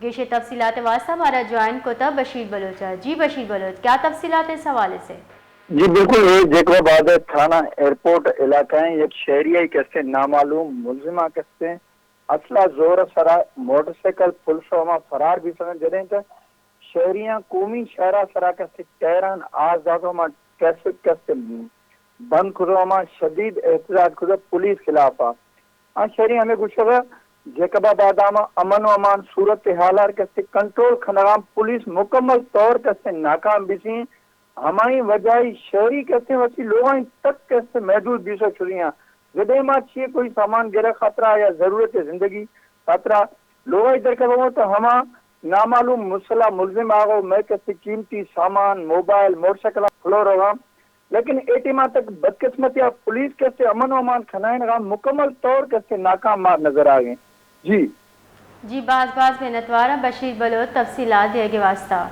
گیشے تفصیلات واسطہ مارا جوائن کتا بشیر بلوچ ء۔ جی بشیر بلوچ، کیا تفصیلات ہیں اس حوالے سے؟ جی بالکل، یہ جیکب آباد تھانہ ایئرپورٹ علاقہ ہیں، یک شہری ء کسے نامعلوم ملزمہ کسے اسلحہ زور سرا موٹر سائیکل پلس ہما فرار بھی سن جدیں کہ شہریاں قومی شہرا سرا کسے ٹائران آس داتو ہما ٹریفک کسے بند کتو ہما شدید احتجاج کتو پولیس خلاف آ۔ آ شہری ہمیں گوشگا جیکب آباد آما امن و امان صورت حال آر کسے کنٹرول کھنگام پولیس مکمل طور کسے ناکام بیسی، ہمائی وجہ شہری کسے وتی لوگاں تک کسے محدود بیسو چریاں۔ جدے ما چیئے کوئی سامان گرہ خاطرہ یا ضرورت زندگی خاطرہ لوگائی درکبو تو ہما نامعلوم مسلح ملزم آغو میں کسے قیمتی سامان، موبائل، موٹر سائیکل کھلو رہا۔ لیکن اے ٹیما تک بدقسمتی آ پولیس کسے امن و امان کھنائینگا مکمل طور کسے ناکام مار نظر آگیں۔ جی۔ جی باز باز منتوار بشیر بلوچ تفصیلات دیگے واسطہ۔